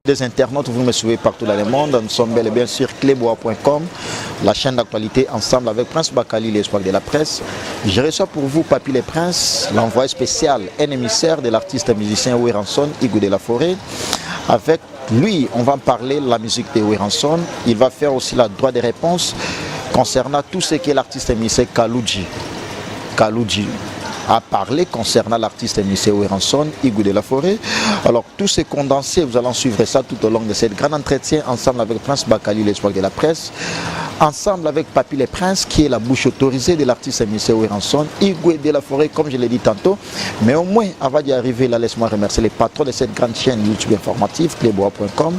Des internautes, vous me suivez partout dans le monde. Nous sommes bel et bien sur cleboa.com, la chaîne d'actualité ensemble avec Prince Bakali, l'espoir de la presse. Je reçois pour vous Papy les Princes, l'envoyé spécial, un émissaire de l'artiste musicien Werrason, Igwe de la Forêt. Avec lui, on va parler de la musique de Werrason. Il va faire aussi la droit de réponse concernant tout ce qu'est l'artiste musicien Kaluji. Kaluji a parlé concernant l'artiste musicien Werrason, Igwe de la Forêt. Alors, tout c'est condensé, vous allez suivre ça tout au long de cette grande entretien ensemble avec Prince Bakali, l'espoir de la presse, ensemble avec Papy les Princes, qui est la bouche autorisée de l'artiste musicien Werrason, Igwe de la Forêt, comme je l'ai dit tantôt. Mais au moins, avant d'y arriver, là, laisse-moi remercier les patrons de cette grande chaîne YouTube informative, cleboa.com,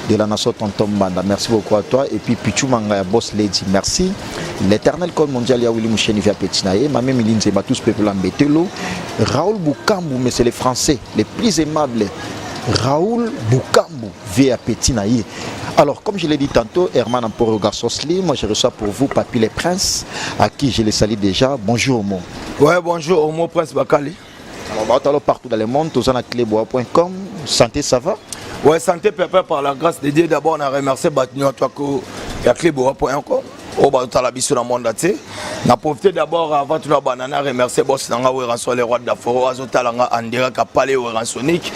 de la nation Tonton Banda. Merci beaucoup à toi. Et puis, Pichu Mangaya, Boss Lady, merci. L'éternel code mondial, Yawili Moucheni via Petinaye, Mamé Milinze, tous peuple Mbetelo, Raoul Boukambu, mais c'est les Français les plus aimables. Raoul Boukambu, via Petinaye. Alors, comme je l'ai dit tantôt, Herman Amporo Garçon Slim, moi je reçois pour vous Papy les Princes, à qui je les salue déjà. Bonjour Omo. Ouais, bonjour Omo Prince Bakali. Alors, bah, partout dans le monde, tous à cleboa.com. Santé, ça va? Ouais, santé, papa, par la grâce de Dieu. D'abord, on a remercié Batino Twako et cleboa.com. oyo bazotala biso na monde entier. Na profité d'abord avant tout na banana remercier boss na nga Werrason, le roi de la forêt, azotala nga en direct à palais Werrasonic.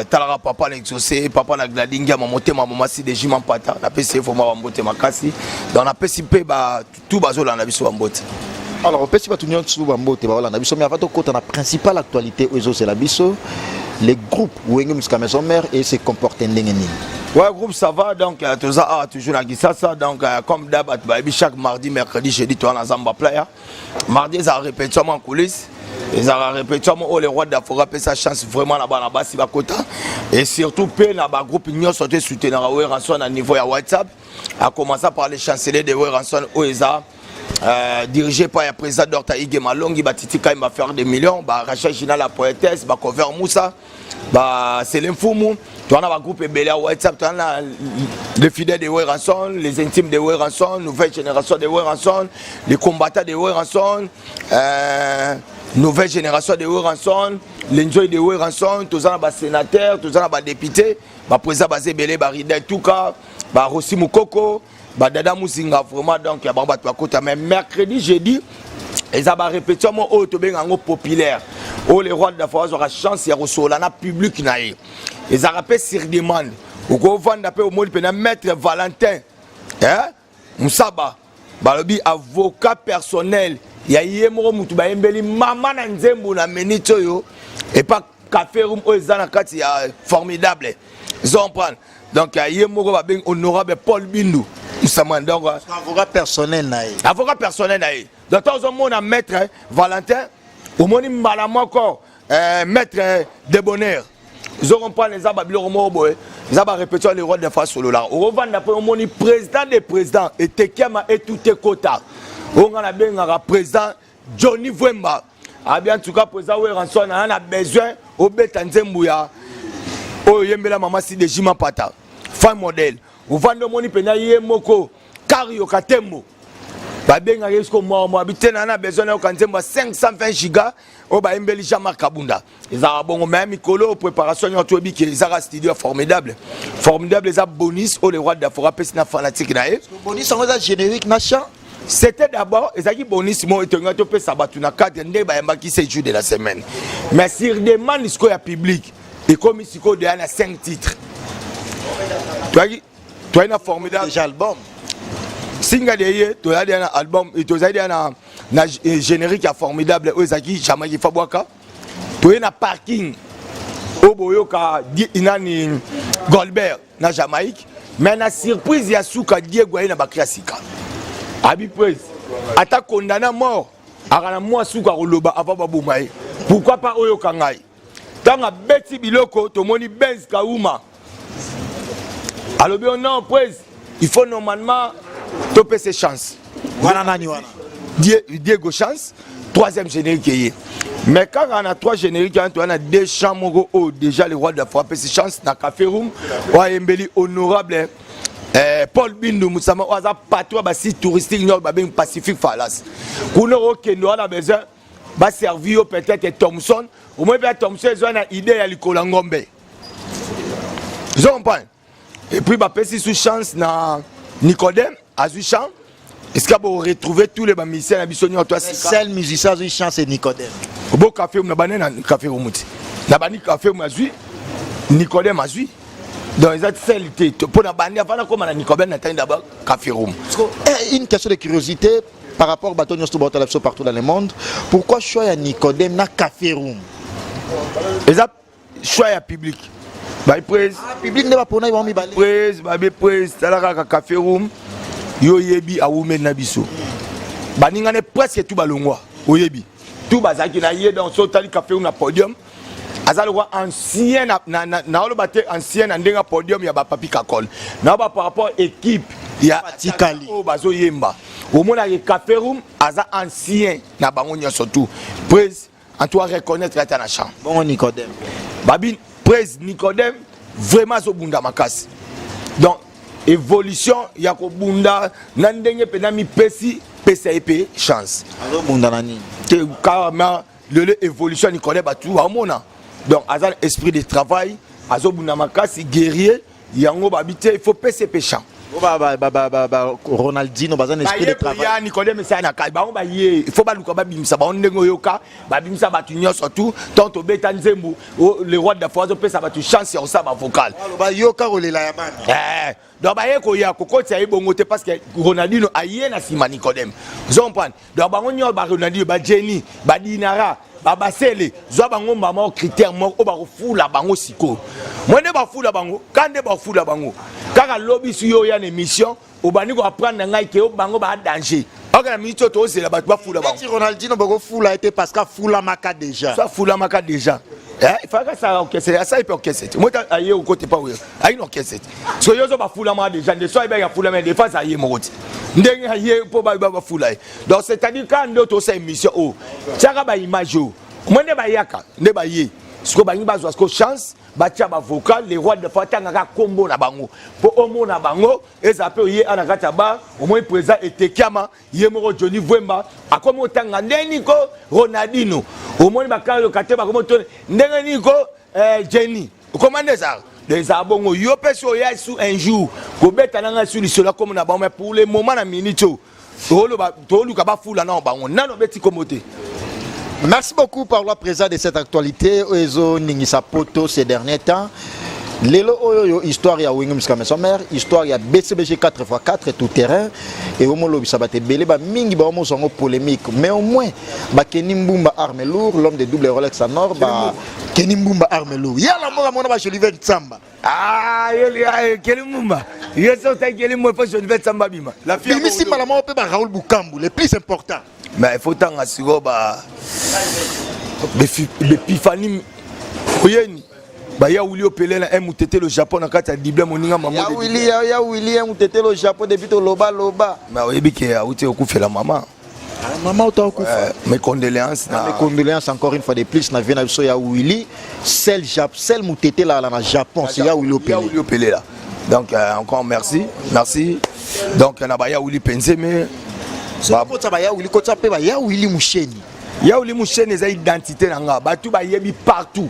Talaka papa na exaucé, papa na Gladingia, motema mama si de Jima Mpata. Napesi ye foma bambote makasi. Donc napesi mpe ba tout bazolanda biso bambote. Alors, opesi bato nyonso bambote baolanda biso, mais avant tokota na principale actualité oyo ezozela biso, le groupe Wenge Musica Maison Mère et se comporte ndenge nini? Ouais, groupe ça va, donc toza awa toujours na Kisasa, donc comme d'hab, bato bayebi chaque mardi, mercredi, jeudi toza na Zamba Playa. Mardi ezalaka répétition en coulisse, ezalaka répétition oyo le roi d'Afrique apesa chance vraiment na bana basi bakota et surtout mpe na bagroupe nyonso to esoutenaka Werrason na niveau ya WhatsApp, à commencer par le chancelier de Werrason oyo eza dirigé par le président Dr Ige Malongi, Batiti Kaimba faire des millions, ba Rachel Gina la poétesse, ba Cover Moussa, ba Selim Fumu, tu as un groupe ebele ya WhatsApp, tu as les fidèles de Werrason, les intimes de Werrason, nouvelle génération de Werrason, les combattants de Werrason, nouvelle génération de Werrason, l'enjoy de Werrason, tous les sénateurs, tous les députés, ba président Bazebele, ba Rida Touka, ba Rossi Mukoko, badada Muzinga, vraiment. Donc ya bango bato bakota, mais mercredi, jeudi eza barépétition mo oyo tobenga yango populaire, oyo le roi de la forêt azwaka chance ya kosola na public na ye. Ezalaka mpe sur demande. Okovanda mpe omoni mpena maître Valentin, eh? Musaba, balobi avocat personnel ya ye moko, mutu bayembeli mama na nzembo na minute oyo epa Café Room oyo eza na kati ya Formidable, ozocomprendre? Donc ye moko babengi honorable Paul Bindu Musamani, donc avocat personnel na ye. Avocat personnel na ye. Donc ntango ozomona maître Valentin, omoni mbala moko maître de bonheur, ozocomprendre? Eza babiloko moko boye, eza barépétition. Le roi de fois sololaka, okovanda mpe omoni président de président etekiama etute kota oyo nga nabengaka président Johnny Vwemba abi. En tout cas, président Werrason aza na besoin obeta nzembo ya oyo oyembela mama si de Jima Pata, fan modèle. Ovandi, omoni mpenza ye moko Kario Katembo, babengaka ye siko moko abi te, na besoin nayoka nzembo ya 520 giga oyo bayembeli Jean-Marc Kabunda. Ezalaka bongo, mais mikolo préparation nyonso toyebi ke ezaka studio ya Formidable. Formidable eza bonus oyo le roi d'Afrique apesi na fanatique na ye. Bonus yango eza générique na chant? C'était d'abord, ezalaki bonus moko etongi topesa bato na cadre nde bayambaki 7 jours de la semaine, mais sur demande sikoyo ya public ekomi sikoyo deya na 5 titres. Toyaki, toyaki na Formidable. Déjà album. Singa de ye, toyali deya na album, tozali deya na générique ya Formidable oyo ezalaki Jamaïque Fabwaka. Toye na parking oyo boyoka nani, Goldberg na Jamaïque. Mais na surprise ya suka, Diego aye na bacri ya sika, abi prise ata condamné mort aka na mwa suka koloba avant baboma ye, pourquoi pas oyoka ngai. Ntango abeti biloko, tomoni Benz Kauma alobi: "Oh non, prise, il faut normalement topesa chance." Wana nani wana? Diego Chance, troisième générique eye. Mais kaka na trois générique wana, toza na deux chants moko oyo déjà le roi de la forêt apesi chance na Café Room, oyo ayembeli honorable Paul Bindu Musama, oyo aza patron ya basite touristique nyonso babengi Pacifique Falas. Kuna okende wana, besoin baservi yo peut-être Thomson, omoi mpe Thomson ezwa na idée ya likolo ya ngombe. Ozo comprendre? Et puis bapesi sous chance na Nicodème, azwi chance. Esika bo retrouver tous les ba musiciens na biso nyonso ya sika. Seul musicien azwi chance, c'est Nicodème. Bo café na bane na café romuti. Na bani café mu azwi Nicodème azwi. Donc eza seul te mpo na bandi avant nakoma na Nicodème, na tangi d'abord café room. Eh, une question de curiosité par rapport bato nyonso baotala biso partout dans le monde: pourquoi choix ya Nicodème na café room? Eza choix ya public, baprise. Ah, public nde bapona bango mibale. Prise babe, prise, tala kaka café room, yo oyebi awumeli na biso, baningane presque tout balongwa, oyebi tout bazalaki na ye. Donc so otali café room na podium, aza lokwa ancien, naoloba te ancien na ndenge ya podium ya bapapi Kakol, naoba par rapport équipe ya Batikali. Oyo bazoyemba, omonaka café room aza ancien na bango nyonso tout. Prise, en tout cas reconnaître ata na champ. Bongo Nicodème? Babi prise, Nicodème vraiment azobunda makasi. Donc évolution ya kobunda na ndenge mpenza mipesi pesa ye mpe chance. Azobunda na nini? Te, carrément lelo évolution ya Nicodème, bato baomona. Donc aza na esprit de travail, azobunda makasi, guerrier. Yango babi te, il faut pesa ye mpe chance. Bo ba Ronaldinho baza na esprit de travail. Ya Nicodème esali na kai bango baye, il faut baluka babimisa bango ndenge oyoka babimisa bato nyonso tout. Tant tobeta nzembo, le roi de la forêt azopesa bato chance ya kosala bavocal. Aloba yoka kolela ya bana. Eh, donc baye koya kokotisa ye bongo te, parce que Ronaldino aye na nsima Nicodème, ozo comprendre? Donc bango nyonso, baRonaldino, baJeni, baDinara, babasele, zwa bango mbama critère moko oyo bakofula bango sikoyo. Mo nde bafula bango ka nde bafula bango kaka lobi si yo oya na émission, obandi koapprendre na ngai ke o bango baa danger. Oke na miniti oyo tozela bato bafula bango. Neti Ronaldinho, bokofula ye te parce que afulamaka déjà. So afulamaka déjà. Eh, ifalaka asala orchestre, asali mpe orchestre te. Moto aye okote pa oyo ayi na orchestre te. So yo ozo bafulamaka déjà nde so ayebaki afulama, défense aye moko te ndenge aye mpo bafula ye. Donc c'est à dire kaka nde tosala émission oyo, tiaka baimage oyo mo nde bayaka nde baye sikoyo, balingi bazwa sikoyo chance, batia bavocal. Le roi de fois atangaka nkombo na bango mpo omona bango ezala mpe oye ana kati ya bar, omoni président etekiama ye moko Johnny Vwemba akomi otanga ndenge niko Ronaldino, omoni bakayoka te, bakomi otone ndenge niko Jenny okoma nde ezala ezala bongo. Yo mpe so oya su un jour kobeta na ngai su lisolo akomi na bango, mais pour le moment na minute oyo toloba, toluka bafula nao bango nano obeti kombo te. Merci beaucoup par la présence de cette actualité oyo ningisa poto ces derniers temps. Lelo oyo yo histoire ya Wenge Musica Maison Mère, histoire ya BCBG 4x4 tout terrain et omolobisa bato ebele, bamingi baomozwango polémique, mais au moins bakeni Mbumba arme lourd, l'homme de double Rolex en or, ba Keni Mbumba arme lourd yala mboka mona ba Jolivet Tsamba. Ah, Keli Mbumba ye so otaki Keli Mbumba, faut Jolivet Tsamba bima. La fille bimisi mbala moko mpe ba Raoul Bukambu, le plus important. Mais il faut tanga sikoyo ba bepifani oyeni baya wili opele na mutete le Japon na kati ya dible moninga. Mama ya wili, ya wili mutete le Japon depuis toloba loba. Mais oyebi ke awuti okufela mama. Ah, mama ota okufa. Mes condoléances. Na mes condoléances encore une fois de plus na vie na biso ya Willy sel Jap sel mutete la na Japon, c'est ya Willy Opele, ya Willy Opele là. Donc encore merci, merci. Donc na baya Willy Penzeme. Kota baya Willy, kota mpe baya Willy Musheni. Ya Willy Musheni eza identité na nga, bato bayebi partout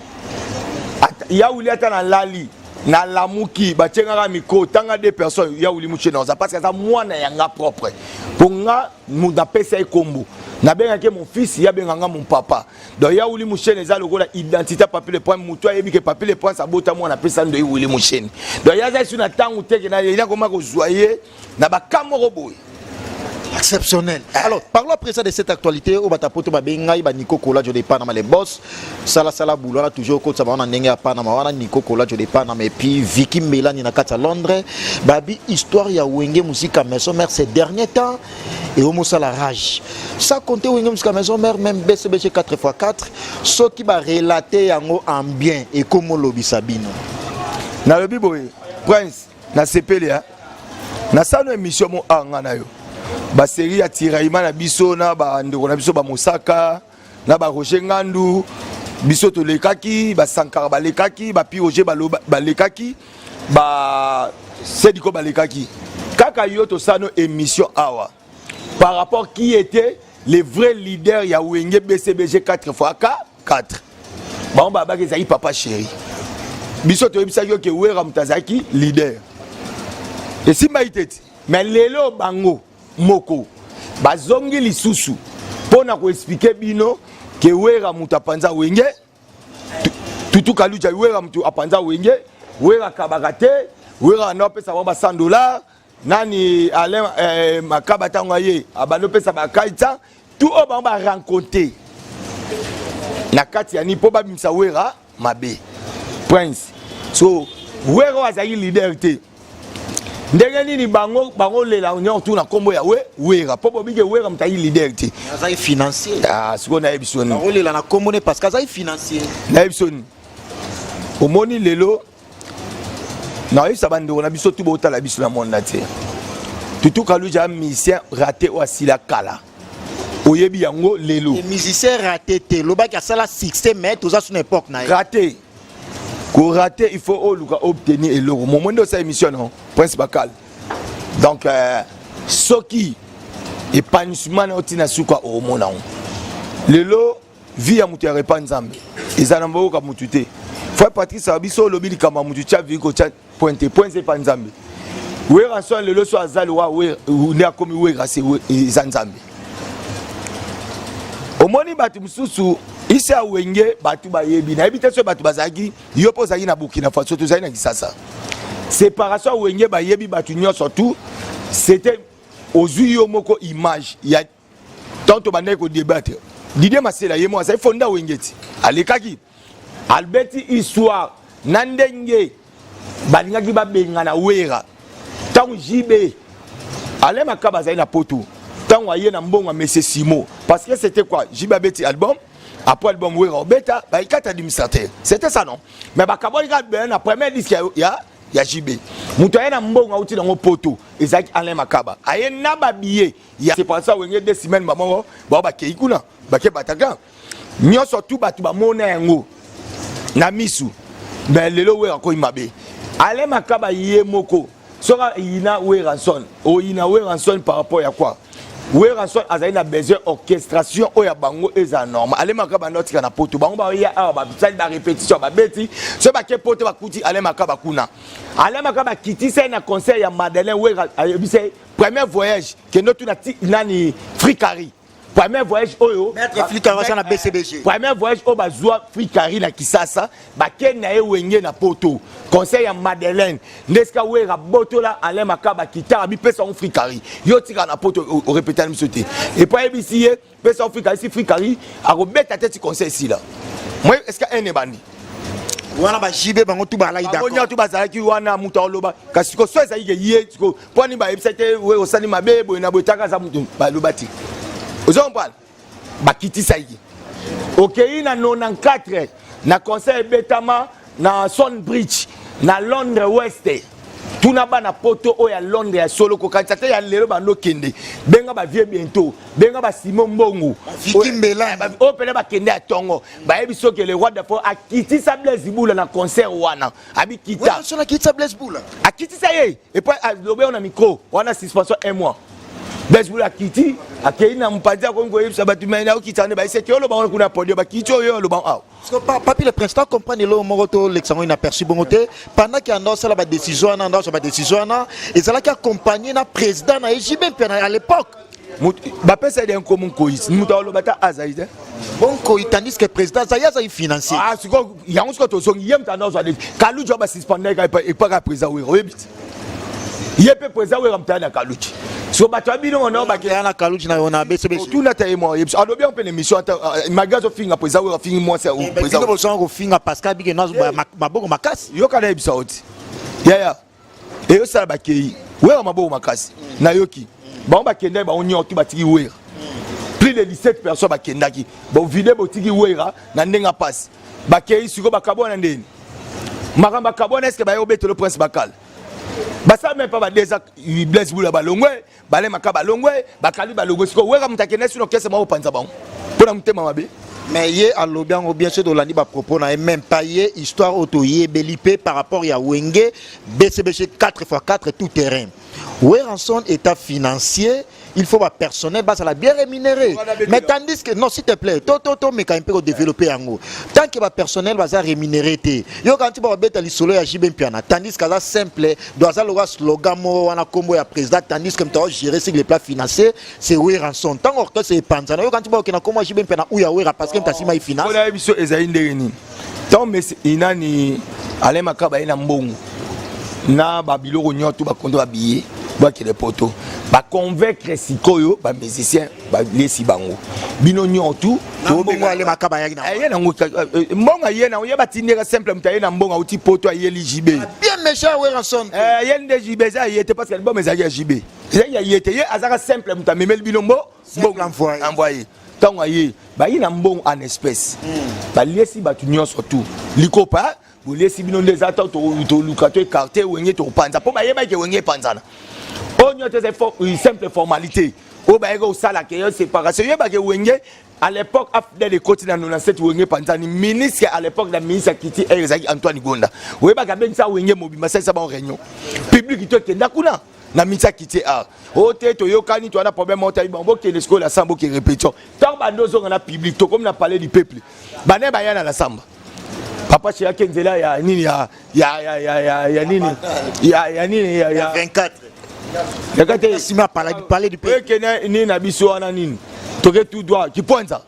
ya Willy. Ata nalali, nalamuki, batiengaka micro, tanga deux personnes, ya Willy Musheni oza, parce que aza mwana ya nga propre. Mpo nga moto apesa ye kombo, nabengaki mon fils, ye abenganga mon papa. Donc ya Willy Musheni eza lokola identité ya Papi le Prince. Moto ayebi ke Papi le Prince abota mwana, apesa ndo ye Willy Musheni. Donc ye aza esu na ntango teke nakoma kozwa ye na baka moko boye. Exceptionnel. Alors, parlons après ça de cette actualité au batapoto babengai ba Nico Kolajo de Panama, les boss. Sala sala boulot là toujours kota ba na ndenge ya Panama wana, Nico Kolajo de Panama et puis Vicky Melani na kati ya Londres. Babi histoire ya Wenge Musica Maison Mère ces derniers temps et au la rage. Ça comptait Wenge Musica Maison Mère, même BCBG 4x4, ceux qui ba relater yango en bien et comme lobi Sabino. Nalobi boye, Prince, nasepeli nasala émission mo anga na yo, basérie ya tiraillement na biso na bandeko na biso bamosaka na baRoger Ngandu. Biso tolekaki, baSankara balekaki, bapi Roger balekaki, basediko balekaki. Kaka yo tosala no émission awa par rapport qui était le vrai leader ya Wenge BCBG 4 fois K 4. Bango babaki ezali Papa Chéri. Biso toyebisaki yo ke Wera moto azalaki leader, esimbaki te ti. Mais lelo bango moko bazongi lisusu mpo na koexpliquer bino ke Wera moto apanza Wenge. Tutu Kaluja, Wera moto apanza Wenge, Wera akabaka te, Wera ando apesa bango ba 100 $. Nani, Alain Makaba, ntango aye abandi opesa bakaita tu oyo bango barencontre na kati ya nini mpo babimisa Wera mabe. Prince, so Wera oyo azalaki leader te, ndenge nini bango bangolela nyonso tu na nkombo ya we Wera mpo bobike Wera moto azalaki leader te? Azalaki financier. Ah, sikoyo nayebi so nini. Bakolela na nkombo ne parce que azalaki financier. Nayebi so nini. Omoni, lelo nayebisa bandeko na biso tu botala biso na monde te, Tutu Kaluja ya musicien raté oyo asila kala, oyebi yango lelo. Musicien raté te, lobaki asala succès, mais toza suna époque na ye. Raté, korater, il faut oluka obtenir eloko momo nde osala émission non, Prince Bakal. Donc soki épanouissement na yo ntina suka, okomona yango. Lelo vie ya moto ya repa Nzambe eza na mboka motu te. Frère Patrice awa biso olobi likambo ya motu tia viki kotia pointe point epa Nzambe. Wera so lelo so aza lowa nde akomi Wera se eza Nzambe. Omoni, bato mosusu isi ya Wenge, bato bayebi, nayebi te so bato bazalaki yo mpo ozalaki na Burkina Faso, tozali na Kisasa. Séparation ya Wenge, bayebi bato nyonso tout. C'était ozwi yo moko image ya tant tobandaki kodébattre. Didier Masela ye mo azali fonda Wenge ti alekaki albeti histoire na ndenge balingaki babengana Wera. Ntango JB, Alain Makaba azali na poto, ntango aye na mbongo ya Monsieur Simo, parce que c'était quoi? JB abeti album, après album Wera obeta baikata administrateur, c'était ça non? Mais bakabwaki kaka bena na premier disque ya JB. Moto aye na mbongo auti nango poto ezalaki Alain Makaba, aye na babillet ya séparation Wenge 2 semaines bamoko bao bakei kuna, bake Bataclan, nyonso tu bato bamona yango na misu. Mais lelo Wera akoyi mabe. Alain Makaba ye moko soki ayina Werrason, oyina Werrason par rapport ya quoi? Werrason azali na besoin orchestration oyo ya bango ezala normal. Alain Makaba nde otika na poto, bango baya awa, basali barépétition, babeti. Soki bake poto, bakuti Alain Makaba kuna. Alain Makaba akitisa ye na concert ya Madeleine. Wera ayebisa ye premier voyage kende otuna nani, Fricari, premier voyage oyo. Maître Fricari aza na BCBG. Premier voyage oyo bazwa Fricari na Kisasa, bakende na ye Wenge na poto, concert ya Madeleine, nde esika Wera botola Alain Makaba kitara, bipesa yango Fricari: yo tika na poto, orépétani biso te. Et puis ayebisi ye pesa yango Fricari. Si Fricari akobeta te ti concert esila, moi esika ene ebandi. Wana baJB bango tu balaki. Bango nyonso bazalaki wana. Moto aloba kasi siko so ezalaki ke ye siko mpo ani bayebisa te we osali mabe boye na boye, taka aza moto baloba te. Ozo comprendre? Bakitisa ye, okei na 94 na concert ebetama na Son Bridge na Londres West. Tuna bana poto oyo ya Londres ya solo, kokanisa te ya lelo. Bando okende benga bavie bientôt, benga basimo mbongo. Baviki Mbelani. Oyo pene bakende ya ntongo, bayebi soki le roi d'Afrique akitisa Blaise Bula na concert wana, abikita. So nakitisa Blaise Bula. Akitisa ye et puis alobi na micro wana suspension un mois. Blaise Bula akiti, akei na mopanzi, akomi koyebisa bato me naokitisa nde bayeseki oloba wana kuna podium, bakiti oyo oloba awa. Parce que Papi le Prince, comprendre eloko moko tolekisa yango inaperçu bongo te. Pendant ke anda osala badécision wana, anda ozwa badécision wana, ezalaki accompagné na président na ye JB Mpiana à l'époque. Bapesa ye nkomo Nkoyi, moto aloba ta azali te. Bon, Nkoyi, tandis que président azali, azali financier. Ah, sikoyo yango sikoyo tozongi ye moto anda ozwa Kaluji oyo basuspendre epaka président Wera, oyebi te ye mpe président Wera moto aya na Kaluji. So bato ya bino wana bake na Kaluji na BCBG. Otuna ta ye mwa oyebi, alobi yango mpe na émission ata malgré azofinga président Wera, afingi mwasi ya président. Bino bosonga kofinga Pascal Bike maboko makasi. Yoka, nayebisa yo ti yaya eyosala bakei Wera maboko makasi. Nayoki bango bakendaki, bango nyonso batiki Wera, plus de 17 personnes bakendaki, bovide botiki Wera na ndenge apasi. Bakei sikoyo, bakabwana ndeni makambo akabwana. Eske baye obetelo Prince Bakala basala même pas ba 2 ans, Blaise Bula balongwe, balemaka balongwe, bakali balongwe. Sikoyo Wera moto akende sino kese moko opanza bango mpona motema mabe. Mais ye alobi yango bien sûr, tolandi bapropos na ye, même pas ye histoire oyo toyebeli mpe par rapport ya Wenge BCBG 4 x 4 tout terrain. Werrason état financier. Il faut ba personnel bazala bien rémunéré. Mais tandis que, non, s'il te plaît, to to to meka mpe kodévelopper yango. Tant que ba personnel baza rémunéré te, yoka nti babeta lisolo ya JB Mpiana, tandis que aza simple do, aza lokola slogan moko wana, kombo ya président, tandis que moto agérer sur le plan financier, c'est Werrason. Ntango orchestre epanzana, yoka nti bakokenda kombo ya JB Mpiana ou ya Wera, parce que moto asima ye finance. Mpona biso ezali ndenge nini? Ntango mesi inani Alain Makaba ye na mbongo na babiloko nyonso, bakonto, babiye, bakende poto, baconvaincre sikoyo bamusicien, balesi bango bino nyonso. Na mbongo Alain Makaba ayaki na Aye nango mbongo, aye nango, ye batindeka simple. Moto aye na mbongo, auti poto, ayeli JB. Bien méchant Werrason. Ye nde JB eza aye te, parce que album ezalaki ya JB, ezalaki ya ye te. Ye azalaka simple moto amemeli bino mbo Simple envoyé. Envoyé. Ntango aye, bayi na mbongo en espèce, baliesi bato nyonso tu likopa. Boliesi bino nde eza ta toluka to écarte Wenge, tokopanza, mpo bayebaki Wenge epanzana. Oyo nyonso eza simple formalité oyo bayaki kosalaka yo séparation. Oyebaki Wenge à l'époque, AFDL ekoti na 97, Wenge epanzani. Ministre à l'époque, na ministre ya kiti ere ezalaki Antoine Gonda. Oyebaki abengisa Wenge mobimba, asalisa bango réunion publique to ekenda kuna na ministre ya kiti art. Oyo te, toyokani, towana problème oyo tayi bango, bokende sikoyo na samba, boke répétition. Ntango bando ozonga na public, tokomi na Palais du Peuple, bane baya na samba, papa cheyaki nzela ya nini, ya nini, ya nini, ya 24. Yaka te. Nsima ya Palais du Peuple. Ekene nini na biso wana nini, toke tout droit Kiponza,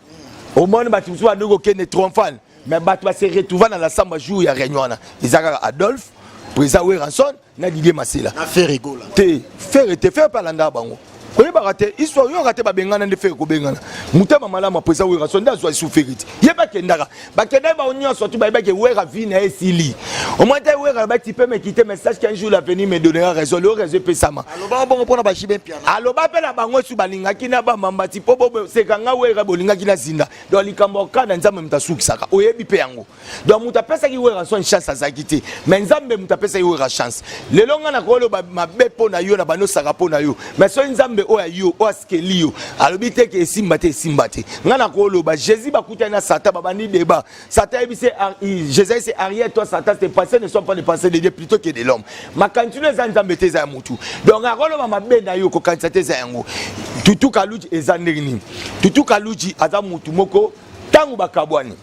omoni bato mosusu bandi kokende triomphal, mais bato base retrouva na la samba jour ya réunion wana, eza kaka Adolphe, président Werrason na Didier Masela. Na Ferre Gola. Te, Ferre te. Ferre mpe alandaka bango, koyebaka te histoire, oyoka te. Babengana nde Ferre kobengana motema malamu ya président Werrason nde azwa esu Ferre te. Ye bakendaka, bakendaki bango nyonso tu, bayebaki Wera vi na ye esili. Omoi te Wera bati mpe meki te, mais sache qu'un jour l'avenir me donnera raison. Leo raison epesama. Alobaka bongo mpona baJB Mpiana. Aloba mpe na bango esu balingaki na bamamba ti mpo bosekanga Wera, bolingaki na zinda. Donc likambo okanda, Nzambe moto asukisaka, oyebi mpe yango. Donc moto apesaki Wera son chance azalaki te, mais Nzambe moto apesaki Wera chance. Lelo ngai nakoloba mabe mpo na yo na bando osaka mpo na yo, mais soki Nzambe oyo ayo oyo asikeli yo alobi te ke esimba te, esimba te. Ngai nakoloba Jésus bakutani na Satan, babandi débat. Satan ayebi se Jésus ayebisi: «Arrière toi, Satan, tes pensées ne sont pas les pensées de Dieu, plutôt que de l'homme.» Makanisi no eza Nzambe te, eza ya motu. Donc akoloba mabe na yo, kokanisa te eza yango. Tutu Kaluji eza ndenge nini? Tutu Kaluji aza mutu moko, ntango bakabwani,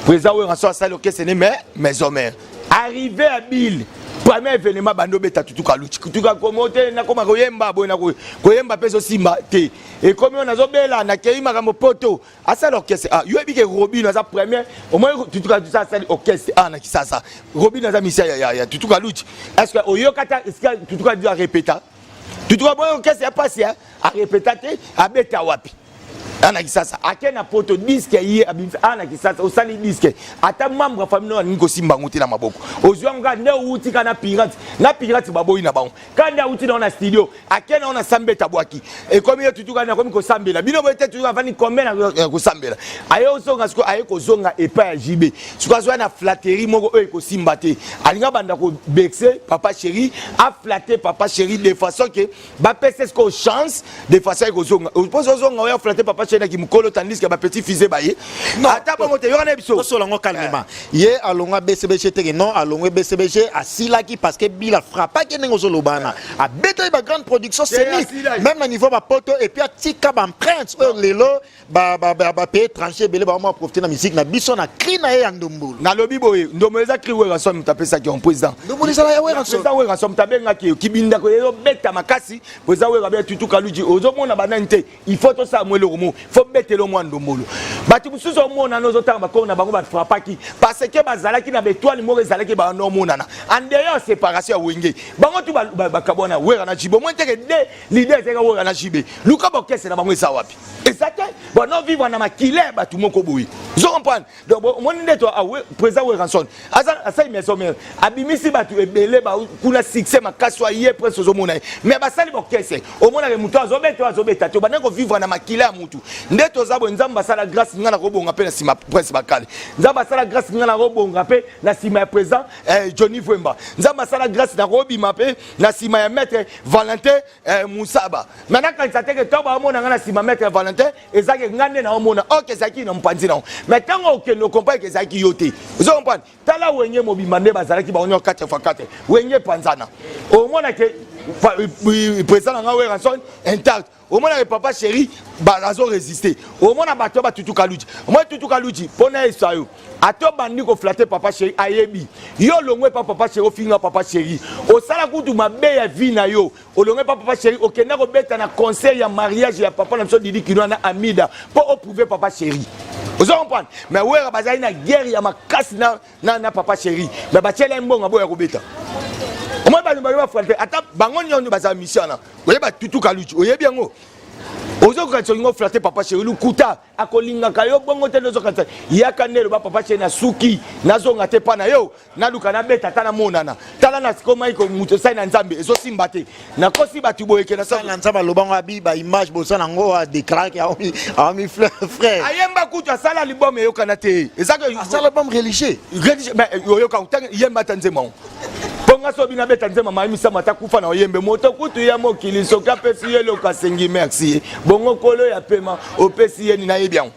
président oyo ngaso asali orchestre ne mais maison mère, arrivé à Bill, premier événement, bando obeta Tutu Kaluji. Tutu komo te, nakoma koyemba boye na koyemba mpe ezosimba te. Ekomi oyo nazobela, nakei makambo poto, asali orchestre. Ah, yo yebi ke Robino aza premier au moins. Tutu Kaluji asali orchestre a na Kisasa. Robino aza misia ya Tutu Kaluji. Est ce que oyoka ta esika Tutu Kaluji arépéta? Tutu boye orchestre ya pasi arépéta te, abeta wapi ana Kisasa? Ake na poto, disque ye abimisa ana Kisasa. Osali disque, ata membre ya famille no alingi kosimba yango te na maboko. Ozwi yango kaka nde owuti kaka na pirate, na pirate baboyi na bango kaka nde awuti nango na studio, ake nango na sambeta, bwaki. Ekomi ye Tutu kaka akomi kosambela bino boye te. Tutu avandi combien na kosambela, aye ozonga sikoyo, aye kozonga epai ya JB. Sikoyo azwa na flatterie moko oyo ekosimba te. Alingi abanda kobexe papa chéri, aflatte papa chéri de façon ke bapesa sikoyo chance de façon ekozonga. Mposo ozonga oyo aflatte papa chéri naki mokolo, tandis que bapetit fils baye ata bongo te. Yoka na biso. Tosolo yango calmement. Ye alongwa BCBG teke non, alongwe BCBG, asilaki parce que bila frappaki ndenge ozoloba wana, abetaki bagrande production scénique même na niveau bapoto, et puis atika baempreinte oyo lelo bapays étranger ebele baoma profite na musique na biso na cri na ye ya ndombolo. Nalobi boye, ndombolo eza cri Werrason moto apesaki yon président. Ndombolo ezala ya Werrason. Président Werrason moto abengaki yo kibindako, ezobeta makasi. Président Wera be Tutu Kaluji, ozomona banani te, il faut tosala mo eloko mo, faut betela mwa ndombolo. Bato mosusu omonana, ozotanga bakoko na bango bafrappaki parce que bazalaki na baétoile moko ezalaki bando omonana. En dehors séparation ya Wenge, bango tu bakabwana, Wera na JB. Omoni teke de leader ezalaki Wera na JB. Luka baorchestre na bango eza wapi? Eza te. Bano vivre na makila ya bato moko boye, ozo comprendre? Donc omoni nde to président Werrason asali maison mère, abimisi bato ebele kuna, succès makasi oyo aye presque ozomona ye, mais basali baorchestre, omonaka motu azobeta oyo azobeta te. Obandaki kovivre na makila ya mutu. Nde toza boye, Nzambe asala grâce, ngai nakobonga mpe na nsima Prince Bakale. Nzambe asala grâce, ngai nakobonga mpe na nsima ya président Johnny Vwemba. Nzambe asala grâce, nakobima mpe na nsima ya maître Valentin Musaba. Mais nakanisa teke ntango baomona ngai na nsima maître Valentin, ezalaki ngai nde naomona ok, ezalaki na mopanzi nango. Mais ntango okende okomprendre ke ezalaki yo te, ozo comprendre? Tala Wenge mobimba nde bazalaki bango nyonso 4 x 4. Wenge epanzana, omona ke Président na nga Werrason intact, omonaka papa chéri azo résister. Omona bato batutu kaluji, omona tutu kaluji mpo na yesa yo, ata obandi koflatter papa chéri, ayebi yo. Olongwe pa papa chéri, ofinga papa chéri, osala kutu mabe ya vie na yo. Olongwe pa papa chéri, okenda kobeta na concert ya mariage ya papa na biso Didi Kinwa na Amida mpo oprouver papa chéri. Ozo comprendre? Mais Wera bazali na guerre ya makasi na papa chéri, mais batiela ye mbongo, aboya kobeta. Omoi bato bayo baflatter, ata bango nyonso bazala mission wana. Oyeba tutu kaluji, oyebi yango, ozokanisa olingi oflatter papa chéri, lukuta. Akolingaka yo bongo te. Ozokanisa yaka nde eloba papa chéri, nasuki, nazonga te mpa na yo, naluka nabeta ata namonana. Tala na sikomai moto esali na Nzambe, ezosimba te. Nakosi bato boyeke. Na Nzambe alobango abi baimage boza nango, adéclaraki awami frère. Ayemba kutu, asala album, eyokana te. Asala album religieux. Oyoka yemba ata nzembo yango, mpo nga so bino abeta nzembo mayebisamo, ata kufa na oyembe moto kutu ya mokili. Soki apesi ye eloko, asengi merci. Bongo kolo ya pema, opesi ye nini? Nayebi yango,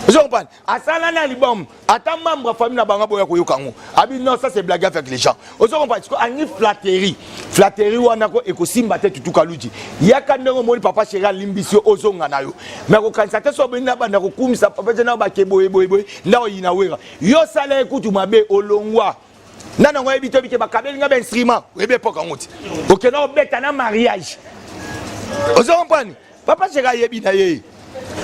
ozo comprendre? Asala na album, ata membre ya famille na bango boya koyoka yango, abi non, ça c'est blague avec les gens. Ozo comprendre? Siko angi flatterie, flatterie wana ko ekosimba te. Tutuka luji, yaka ndenge omoni papa chéri alimbisi yo, ozonga na yo. Mais kokanisa te so obeni na banda kokumisa papa te na bake boye boye boye, nda oyina Wera. Yo sala ye kutu mabe, olongwa nani yango oyebi te, obike bakabeli nga bainstrument. Oyebi epoke yango ti okenda obeta na mariage. Ozo comprendre? Papa chéri ayebi na ye.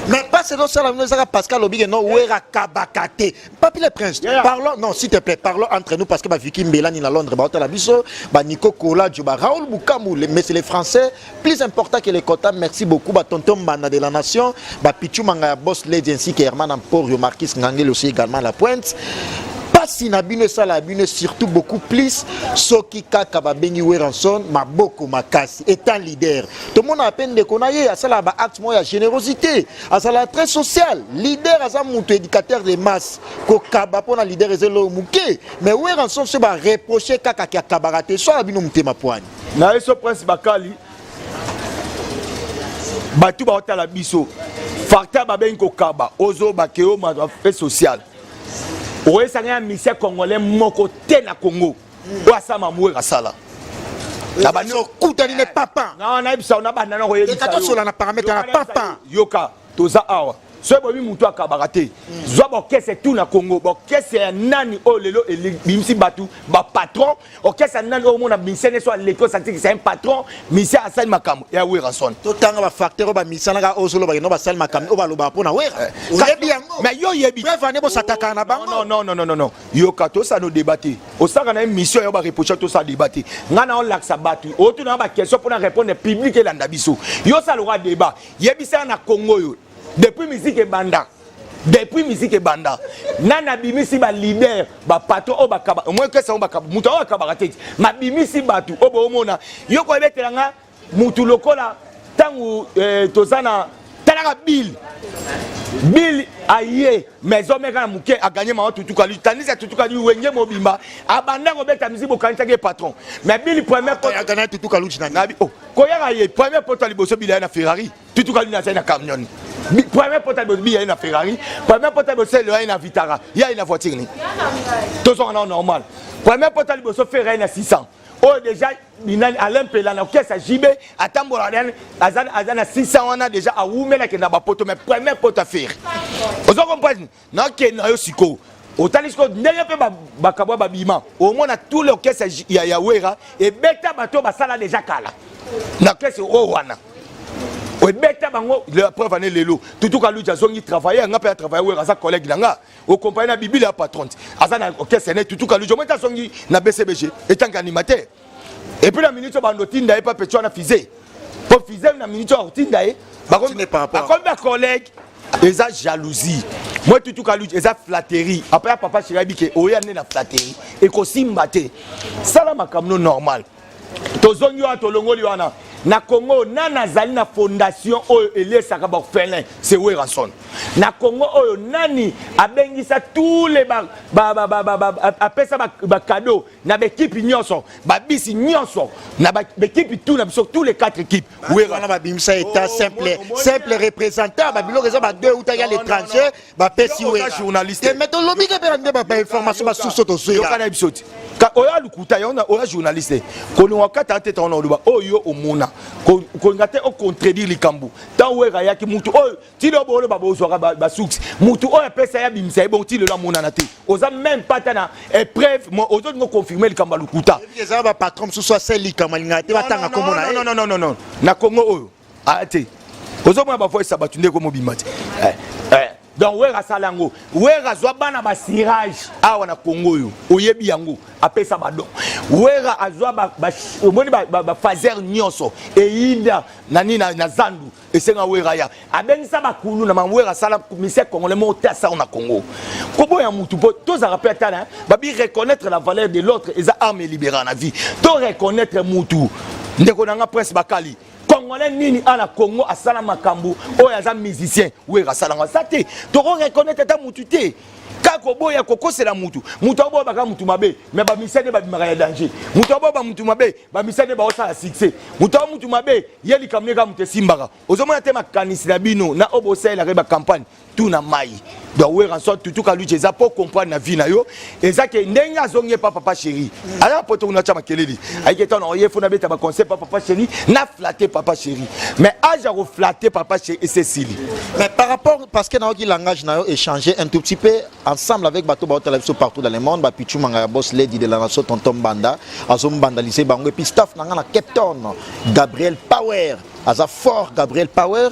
Mais pas c'est ça, la Pascal Obige, non, Wera kabaka te. Papi le Prince, parlons, non, s'il te plaît, parlons entre nous parce que ba Vicky Mbelani na Londres, ba Otala biso, ba Nico Kola, ba Raoul Boukamou, mais c'est les Français, plus important que les quotas, merci beaucoup, ba Tonton Mbanda de la Nation, ba Pichou Manga Boss Lady ainsi que Herman Emporio, Marquis Ngangel aussi également la pointe. Pasi na bino esala bino surtout beaucoup plus soki kaka babengi Werrason maboko makasi. Étant leader, tomona ape ndeko na ye asalaka baacte moko ya générosité, azalaka très social. Leader aza moto éducateur de masse, kokaba mpona leader eza eloko moke. Mais Werrason, so bareproche kaka ki akabaka te, so ya bino motema poani. Na ye so Prince Bakali, bato baotala biso, facteur babengi kokaba, ozobake yo mafe social, oyesanga ya musicien congolais moko te na Congo oyo asala mamu asala. Okutani ne papa. Nayebisa, nabanda na koyebisa. Tosola na paramètre na papa. Yoka, toza awa, soki boyebi motu akabaka te, zwa baorchestre tout na Congo. Baorchestre ya nani oyo lelo ebimisi bato bapatron? Orchestre ya nani oyo omona musicien nyonso aleki, osantiki c'est un patron, musicien asali makambo ya Werrason? Totanga bafacteur oyo bamisanaka, oyo ozolobaka no basali makambo oyo balobaka mpo na Wera, oyebi yango? Mais yo oyebi. Preuve ane bosataka na bango. Non, non, non, non, non, yoka, tosala no débat te. Osalaka na émission yo bareproche, tosala débat te. Ngai na olakisa bato, otuna baquestion mpona répondre public elanda biso. Yo osala lokwa débat, yebisaka na Congo oyo, depuis musique ebanda, depuis musique ebanda, nani abimisi baleader, bapatron oyo bakaba? Omoi kesa oyo bakaba, moto oyo akabaka te, mabimisi bato oyo boomona. Yo koyebetela nga mutu lokola ntango toza na talaka Bill. Bill aye maison meka na moke, aganye mama tutukali, tandis ya tutukali Wenge mobimba abanda kobeta musique, bokanisaki ye patron. Mais Bill premier Tutuka luji na oh, koyaka ye premier poto ya liboso, Bill aye na Ferrari, tutukali nazali na camion. Premier poto ya liboso, Bill aye na Ferrari. Premier poto ya liboso, elo aye na Vitara, ye aye na voiture ni tozonga nao normal. Premier poto ya liboso, Ferre aye na 600 oyo déjà binani Alain Mpela na orchestre JB atambola nani, aza na 600 wana déjà, awumeli, akenda bapoto. Mais premier poto affaire, ozo comprendre? Nakende na yo sikoyo, otali sikoyo ndenge mpe bakabwa babima, omona tout l'orchestre ya Wera ebeta bato basala déjà kala na orchestre oyo wana, ebeta bango. La preuve ane lelo Tutuka Luji azongi travailler, nga mpe atravaille. Wera aza collègue na nga, okompagne na bibile ya patron, aza na orchestre ne. Tutuka Luji omoi azongi na BCBG etanke animateur. Et puis na minute oyo bando otinda ye pa pecho wana fise, po fise na minute oyo akotinda ye, bakomi bacollègue. Eza jalousie moi, Tutuka Luji, eza flatterie. Après ya papa chéri ayebi ke oya nde na flatterie, ekosimba te. Sala makambo no normal. Tozongi wana, tolongoli wana. Na Congo, nani azali na fondation oyo eliesaka baorphelin? C'est Werrason. Na Congo oyo, nani abengisa tous les ba, apesa bacadeau na baekipe nyonso, babisi nyonso na baekipe tout na biso, tous les quatre équipes? Wana babimisa état simple représentant, babiloko eza bade eutaki ya l'étranger, bapesi. Journaliste. Mais tolobi ke mpe na nde bainformation basusu tozwela. Na biso ti oyo alukuta yo, oya journaliste, kolinga kata te. Ntango na oloba oyo omona, kolinga te ocontredire likambo. Ntango Wera ayaki, mutu oyo ti lelo booloba bozwaka basuksi, mutu oyo apesa ye, abimisa ye bongo, ti lelo amonana te. Oza même pas ta na épreuve, ozolinga oconfirme likambo ya lukuta. Eza bapatron mosusu asali likambo, alingaka te batanga kombo na ye. Non, non, non, non, na Congo oyo aya te. Ozomona bavoisa bato nde komobima te. Donc Wera asala yango. Wera azwa bana basirage awa na Congo oyo oyebi yango, apesa badon. Wera azwa, omoni, bafaser nyonso eyinda na nini na zandu, esenga Wera ya abengisa bakulu na Wera asala musicien congolais moko te asala na Congo. Koboya mutu mpo tozalaka mpe atala babi reconnaître la valeur de l'autre eza arme libérale na vie. To reconnaître mutu, ndeko na nga Prince Bakali, Congolais nini ana Congo asala makambo oyo aza musicien Wera asalanga? Aza te. Toko reconnaître ata mutu te, kaka oboya kokosela mutu. Mutu aboya baka mutu mabe, mais bamisia nde babimaka ya danger. Mutu aboya bamutu mabe, bamisia nde baosala succès. Mutu awa mutu mabe, ye likambo nde kaka mutu esimbaka. Ozomona te makanisi na bino na oyo bosalelaka bacampagne tuna mai. Donc Werrason tutuka luti eza mpo comprendre na vie na yo, eza ke ndenge azongi epa Papa Chéri, aya poto kuna, atya makelele, ayiki ntango oye fo nabeta baconseil pa Papa Chéri, na flatte Papa Chéri, mais âge ya koflatte Papa Chéri esesili. Mais par rapport, parce que nayoki langage na yo échanger un tout petit peu ensemble avec bato baotala biso partout dans le monde, bapichu manga ya boss lady de la nation, tonton Banda azombandalise bango, et puis staff na nga na Cape Town, Gabriel Power aza fort. Gabriel Power,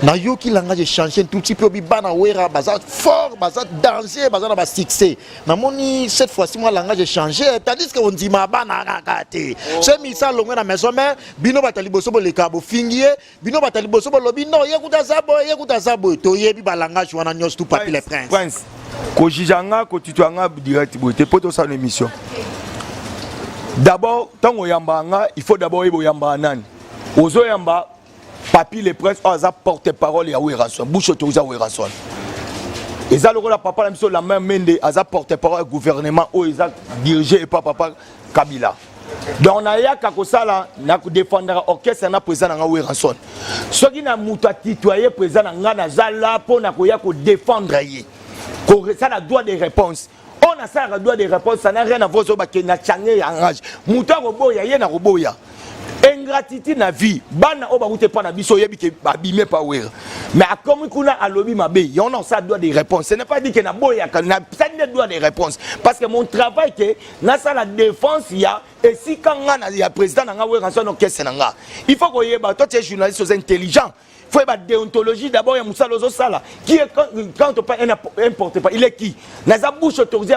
nayoki langage échanger un tout petit peu, obi bana Wera baza fort, baza danger, baza na basuccès. Namoni cette fois-ci mwa langage échanger, tandis que ondima bana kaka te. So misa alongwe na maison mère, bino bato ya liboso boleka bofingi ye, bino bato ya liboso bolobi non, ye kuta aza boye, ye kuta aza boye. Toyebi balangage wana nyonso tu, Papi le Prince. Prince, kojuge nga, kotutoya nga direct boye te mpo tosala émission. D'abord, ntango oyambaka nga, il faut d'abord oyeba oyambaka nani. Ozoyamba Papi le Prince oyo aza porte parole ya Werrason, bouche autorisée ya Werrason. Eza lokola papa na biso Lambert Mende aza porte parole ya gouvernement oyo eza dirigé epa papa Kabila. Donc nayaka kosala na kodefendaka orchestre na président na nga Werrason. Soki na moto atitoye président na nga, naza la mpo na koya kodefendre ye, kosala droit de réponse. Oyo nasalaka droit de réponse, ça n'a rien à voir. Oyo bakende na change langage, moto akoboya ye na koboya ingratitude na vie. Bana oyo bakuti epa na biso, oyebi ke babime pa Wera, mais akomi kuna alobi mabe, yango na osala droit de réponse. Ce n'est pas dit ke naboyaka, nasali nde droit de réponse parce que mon travail ke nasala défense ya esika nga na ya président na nga Werrason, orchestre na nga. Il faut koyeba, toi tu es journaliste, oza intelligent, faut yeba déontologie d'abord ya mosala ozosala. Qui est quand on parle un porte pas, il est qui? Naza bouche autorisée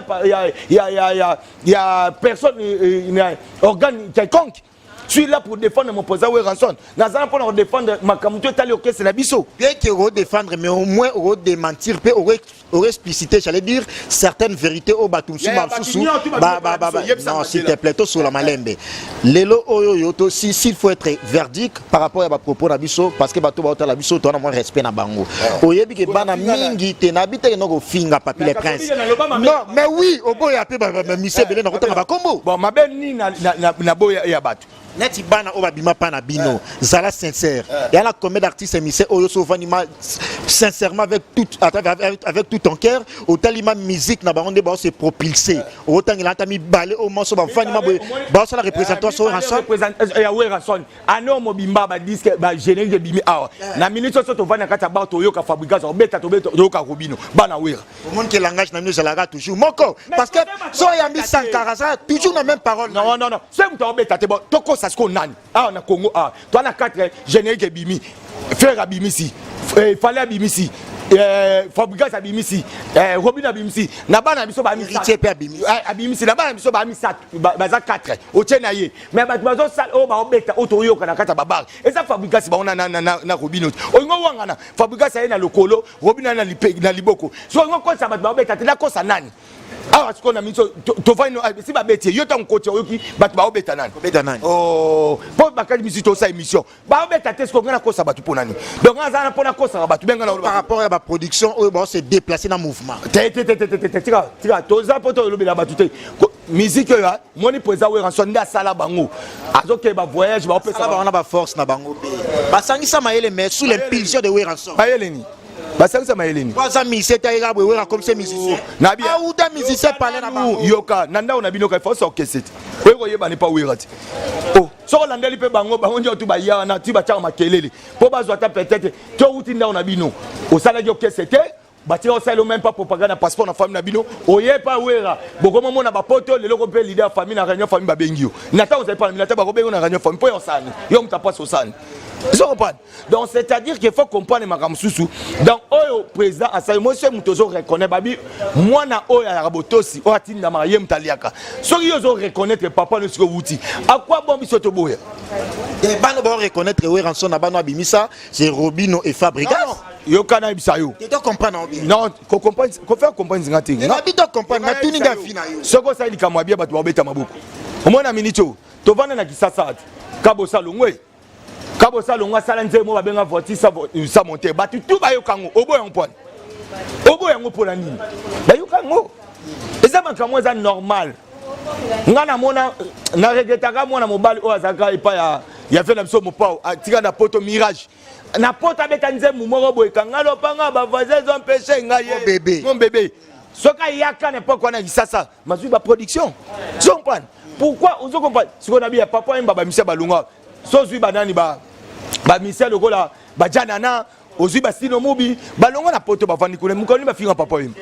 ya personne, organe quelconque. Suis là pour défendre mon président Werrason. Naza mpona kodéfendre makambo to etali orchestre na biso. Bien que redéfendre, mais au moins redémentir mpe expliciter, j'allais dire, certaines vérités oyo bato mosusu basusu. Non, s'il te plaît, tosola malembe lelo oyo yo to si s'il faut être verdict par rapport ya bapropos na biso, parce que bato baotala biso, towana mwa respect na bango. Oyebi ke bana mingi te nabi teke no kofinga Papi le Prince. Non, mais oui, oboya mpe bamise ebele na kotanga bakombo. Bon, mabe nini na boya ya bato? Neti bana oyo babima mpa na bino, zala sincère, ya na combien d'artistes musiciens oyo so ovandi ma sincèrement avec tout ton cœur, otali ma musique na bango nde bao se propulser, otangela ata mibale oyo moso bavandi ma boye, baosala représentation Werrason? Ya Werrason, ane oyo mobimba, badisque, bagénérique ebimi awa na minute oyo. So tovandi na kati ya bar, toyoka Fabregas obeta, toyoka Robinho, bana Wera. Omoni ke langage na bino ezalaka toujours moko, parce que so oyambi Sankara, aza toujours na même parole. Non, non, non, so moto aobeta te. Bon, tokosa sikoyo nani awa na Congo? Awa toa na 4 générique ebimi, Ferre abimisi, Fally abimisi, Fabregas abimisi, Robinho abimisi, na bana biso. Abimisi. Na bana biso bamisato, baza 4, otie na ye. Mais bato bazosala oyo baobeta oyo toyoka na kati ya babar eza Fabregas bango na Robinho. Olingo wangana Fabregas aye na lokolo, Robinho aye na liboko. So olingo kosa bato baobeta te, nakosa nani? Awa sikoyo na miso tovandi si babeti ye, yo ntango koti oyoki bato baobeta nani? Kobeta nani? Oh, mpo bakali biso tosala émission, baobeta te. Sikoyo ngai nakosa bato mpo nani? Donc ngai aza na mpo nakosaka bato benga na Par rapport ya baproduction oyo bao se déplacer na mouvement. Te, te, te, te, te, te, tika, tika, toza mpo tolobela bato te. Musique oyo moni président Werrason nde asala bango, azokende bavoyage, baopesa Sala bango na baforce na bango mpe basangisa mayele, mais sous l'impulsion de Werrason. Mayele nini basangisa? Mayele nini? Po aza musicien te, ayeka boye, Wera comme se musicien. Auta musicien pale na bango. Yoka, na ndako na bino ka ifo orchestre te, oyo koyebana epa Wera te. O soki olandeli mpe bango, bango nde tu baya wana ti batiaka makelele mpo bazwa ata peut-être to outi ndako na bino, osalaki orchestre te, batika osala même pas propagande na passeport na famille na bino. Oye pa Wera, bokomomona bapoto lelo ko mpe leader ya famille na réunion famille babengi yo na ntango ozali pa na bino ata bakobengi yo na réunion famille mpo yo osani, yo moto apasi osani. Ozo comprendre? Donc c'est à dire qu'il faut comprendre makambo mosusu. Donc oyo président asali, moi soki moto ozo reconnaître babi mwana oyo ayaka botosi, oyo atindamaka ye moto aliaka, soki yo ozo reconnaître papa no soki owuti akwa bon, biso toboya. Bano bao reconnaître Werrason na bano abimisa, c'est Robino et Fabregas. Yoka, nayebisa yo. Te, to comprendre bien. Non, kofaire comprendre nga te. Nabi to comprendre, natuni nga fi na yo. Soki osali likambo ya bia, bato babeta maboko. Omona miniti oyo tovanda na Kisasa te, Kabosa longwe, Kabosa longwe, asala nzembo babenga voiture sa monte, bato tu bayoka yango. Oboya yango mpona, oboya yango mpona nini? Bayoka yango, eza makambo eza normal. Nga namona, na regretaka mwana mobali oyo azalaka epai ya fe na biso Mopao, atika na poto Mirage, na poto abeta nzembo moko boye, kanga lopanga, bavoisin ezompeshe ngai ye. Bébé. Mon bébé, soki ayaka na époque wana Kisasa, mazwi baproduction. Ozo comprendre pourquoi? Ozo comprendre sikoyo na biya papa oyemba bamisia balunga, so ozwi banani, bamisia lokola bajanana, ozwi basino mubi balonga na poto, bavandi kuna, mokolo bafinga papa oyemba.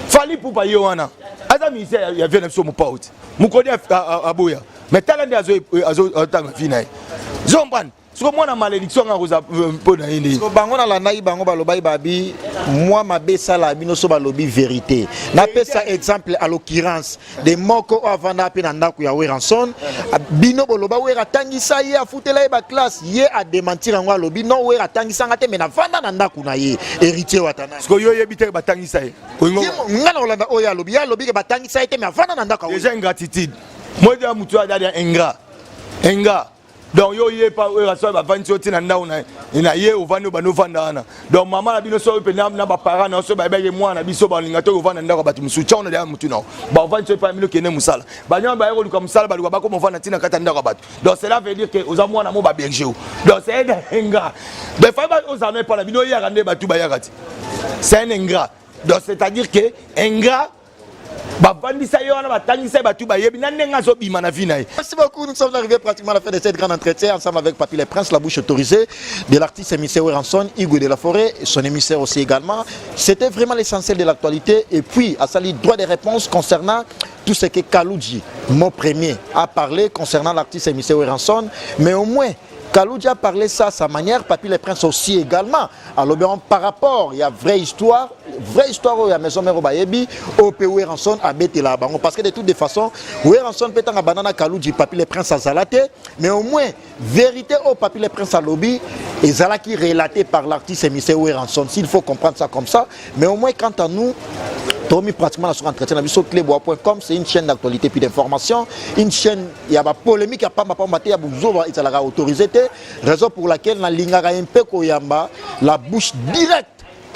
Fally Ipupa ye wana aza musicien ya vie na biso Mopao ti mokoli aboya, mais tala nde azotanga vi na ye. Ozo comprendre? Siko mwana malédiction anga koza mpo na ye nde. Bango nalandaki bango, balobaki babi mwa mabe esala bino so balobi vérité. Napesa exemple, à l'occurrence de moko oyo avanda mpe na ndako ya Werrason. Bino boloba Wera atangisa ye, afutela ye baclasse, ye adémentir yango, alobi non, Wera atangisanga te, mais navanda na ndako na ye, Héritier Watana. Siko yo oyebi te batangisa ye? Nga na kolanda oyo alobi, ye alobi ke batangisa ye te, mais avanda na ndako. Déjà ingratitude moi ya motu adadi ingrat, ingrat. Donc yo ye pa oyo aso bavandi so ntina ndako na ye, ovandi oyo bando ovanda wana. Donc mama na bino so mpe na baparent na so bayebaki mwana na biso balinga to ovanda ndako ya bato mosusu, tiango na deya motu nao bavandi so epa bino, kende mosala, banyama baye koluka mosala, baluka bakoma ovanda ntina kati ya ndako ya bato. Donc cela veut dire que oza mwana mo baberger o. Donc c'est un ingrat. Donc fai ozala no epa na bino, oyaka nde bato bayaka ti. C'est un ingrat. Donc c'est à dire que ingrat, bavandisa ye wana, batangisa ye, bato bayebi na ndenge azobima na vie na ye. Merci beaucoup. Nous sommes arrivés pratiquement à la fin de cette grande entretien ensemble avec Papy le Prince, la bouche autorisée de l'artiste émissaire Werrason, Igwe de la Forêt, son émissaire aussi également. C'était vraiment l'essentiel de l'actualité. Et puis, asali droit de réponse concernant tout ce que Kaloudji, mon premier, a parlé concernant l'artiste émissaire Werrason. Mais au moins, Kaloudji a parlé ça à sa manière, Papy le Prince aussi également. Alors bien, par rapport, il y a vraie histoire, vraie histoire il y a Maison Mère bayebi, OP Werrason abetela bango parce que de toutes les façons, Werrason peut être banana Kaloudji, Papy le Prince azala te, mais au moins vérité au Papy le Prince alobi ezalaki relaté par l'artiste émissaire Werrason. S'il faut comprendre ça comme ça, mais au moins quant à nous, tomi pratiquement na sur entretien na biso. Cleboa.com, c'est une chaîne d'actualité puis d'information, une chaîne ya ba polémique ya pamba pamba te, ya buzoba ezalaka autorisé te, raison pour laquelle nalingaka mpe koyamba la bouche directe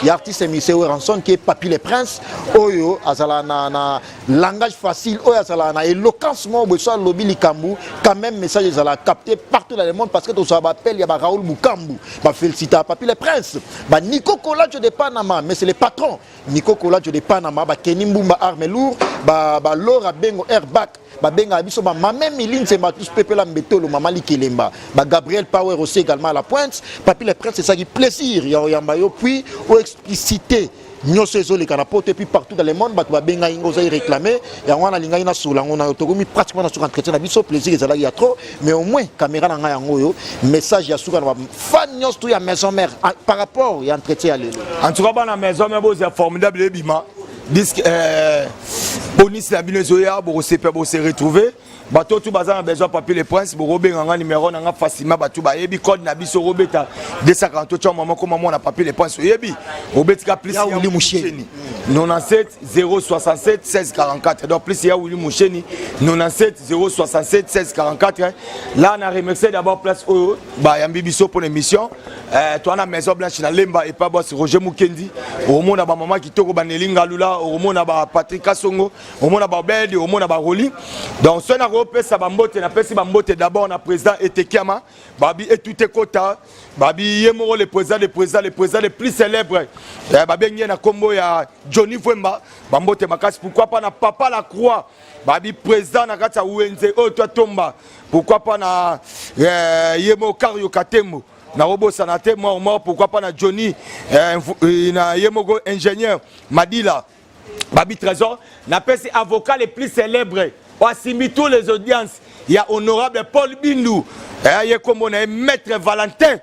ya artiste émissaire Werrason qui est Papy le Prince, oyo azala na langage facile, oyo azala na éloquence moko boye, so alobi likambo, quand même message ezala capté partout dans le monde, parce que tozala baappel ya ba Raoul Bukambu, bafélicita Papy le Prince, ba Nico Colajo de Panama, mais c'est le patron Nico Colajo de Panama, ba Kenny Mbumba arme lourd, ba Laura Bengo Airbag, babengaka biso bamame Mili Nzemba, tous pepela mbetolo, mama Likelemba, ba Gabriel Power aussi également à la pointe. Papi le Prince, esalaki plaisir ya oyamba yo, puis oexplicité nyonso ezoleka na poto et puis partout dans le monde. Bato babengai ngo, ozali réclamé yango wana, alingaki nasola yango na yo. Tokomi pratiquement na suka entretien na biso, plaisir ezalaki ya trop, mais au moins caméra na ngai yango oyo, message ya suka na bafan nyonso to ya Maison Mère par rapport ya entretien ya lelo. En tout cas, bana Maison Mère, bozala formidable, ebima disque. Bonisi na bino ezoya, bokosepela, bose retrouver. Bato tu baza na besoin Papi le Prince, bokobenga nga numéro na nga facilement. Bato bayebi code na biso, okobeta 248 tya mama koma mwana Papi le Prince, oyebi obetika plus Ya Willy Musheni. 97 067 16 44. Donc plus ya Willy Musheni, 97 067 16 44. Là, na remercier d'abord place oyo bayambi biso pour l'émission. Toa na Maison Blanche na Lemba, epa boss Roger Mukendi. Omona bamama kitoko, baneli Ngalula, omona ba Patrick Kasongo, omona babelde, omona baroli. Donc soki nakopesa bambote, napesi bambote d'abord na président Etekiama, babi etute kota, babi ye moko le président, le président, le président le plus célèbre. Babengi ye na nkombo ya Johnny Vwemba, bambote makasi. Pourquoi pas na papa La Croix, babi président na kati ya wenze oyo to atomba. Pourquoi pas na ye moko Kario Katembo, nakobosana te mort mort. Pourquoi pas na Johnny, na ye moko ingénieur Madila, babi Trésor. Napesi avocat le plus célèbre oyo asimbi tous les audiences ya honorable Paul Bindu, ye kombo na ye maître Valentin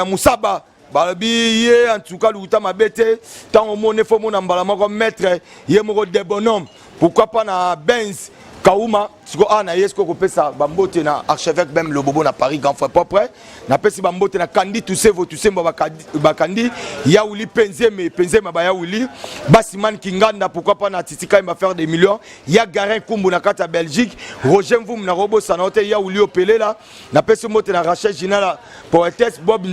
Musaba, balobi ye en tout cas lukuta mabe te. Ntango omoni fo omona mbala moko maître ye moko de bonhomme. Pourquoi pas na Benz Kauma. Siko awa na ye siko kopesa bambote na archevêque Bem Lobobo na Paris, grand frère propre. Napesi bambote na Kandi Tusevo Tusembo, Bakandi Yauli Penzeme Penzema, Bayauli Basimani Kinganda. Pourquoi pas na Titi Kaimba, faire des millions, ya Garin Kumbu na kati ya Belgique, Roger Mvumu, na kobosana yo te, Yauli Opelela. Napesi mbote na Rachel Ginala, poétesse Bob,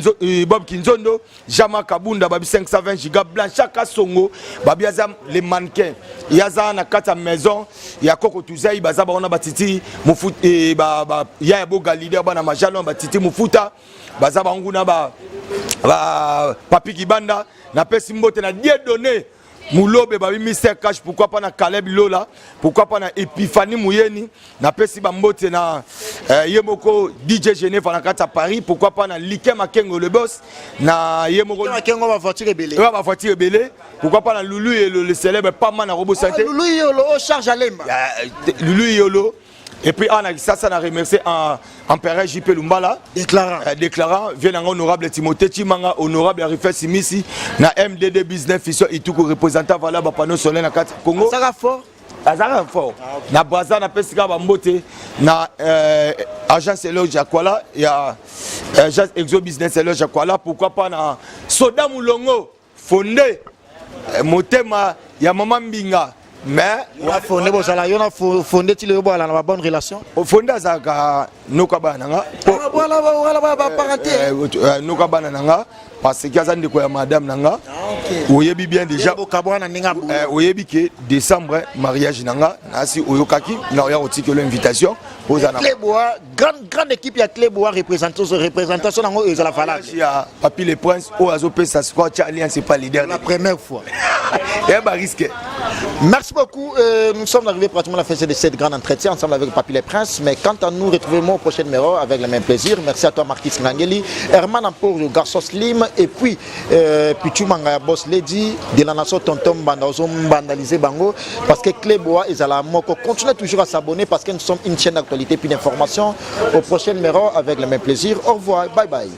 Bob Kinzondo, Jama Kabunda, babi 520 giga, Blanchard Kasongo, babi aza le mannequin, ye aza na kati ya maison ya Koko Tuzai. Baza bango na batiti ya ya boga leader bana majalo, batiti mofuta, baza bango kuna ba Papi Kibanda. Napesi mbote na Dieudonné Mulobe, babi Mister Cash. Pourquoi pas na Caleb Lola? Pourquoi pas na Epiphanie Muyeni? Napesi bambote na ye moko DJ Genève na kati ya Paris. Pourquoi pas na Like Makengo, le boss, na ye moko Makengo, bavoiture ebele. Oyo bavoiture ebele. Pourquoi pas na Lulu Yelo, le célèbre pama na robo santé. Lulu Yolo o charge alemba. Lulu Yolo. Et puis ana Kisasa, na remercier en empereur JP Lumbala. Déclarant. Déclarant vient nanga honorable Timothée Chimanga, honorable Arifet Simisi na MDD Business Fission Ituku, représentant valable panneau solaire na kati Congo. Azaka fort. Azalaka fort na Braza. Napesi kaka bambote na agence éloge ya Kwala, ya agence Exo Business éloge ya Kwala. Pourquoi pas na Soda Mulongo Fonde, motema ya mama Mbinga, mais Yo Fonde, bozala yo na Fonde ti lelo, bozala na babonne relation? Fonde azalaka noka bana na nga. Wala baparenté. Noka bana na nga parce que aza ndeko ya madame na nga, oyebi bien déjà. Bokabwana ndenge Oyebi ke décembre mariage na nga, nasi oyokaki na oya kotikelo invitation oza na Cléboa, grande grande équipe ya Cléboa, représentation, représentation nango ezala valable. Ya Papi le Prince oyo azopesa sikoyo atia alliance pas leader. La première fois. Ya barisque. Merci beaucoup. Nous sommes arrivés pratiquement à la fin de cette grande entretien ensemble avec Papi les Princes. Mais quant à nous, retrouvez-moi au prochain numéro avec le même plaisir. Merci à toi, Marquis Ngangeli, Herman Ampour, le garçon Slim, et puis Pichu Manga, Boss Lady, de la nation Tonton Banda, bandaliser Bango, parce que Cléboa et Zala Moko. Continuez toujours à s'abonner parce que nous sommes une chaîne d'actualité puis d'information. Au prochain numéro avec le même plaisir. Au revoir. Bye bye.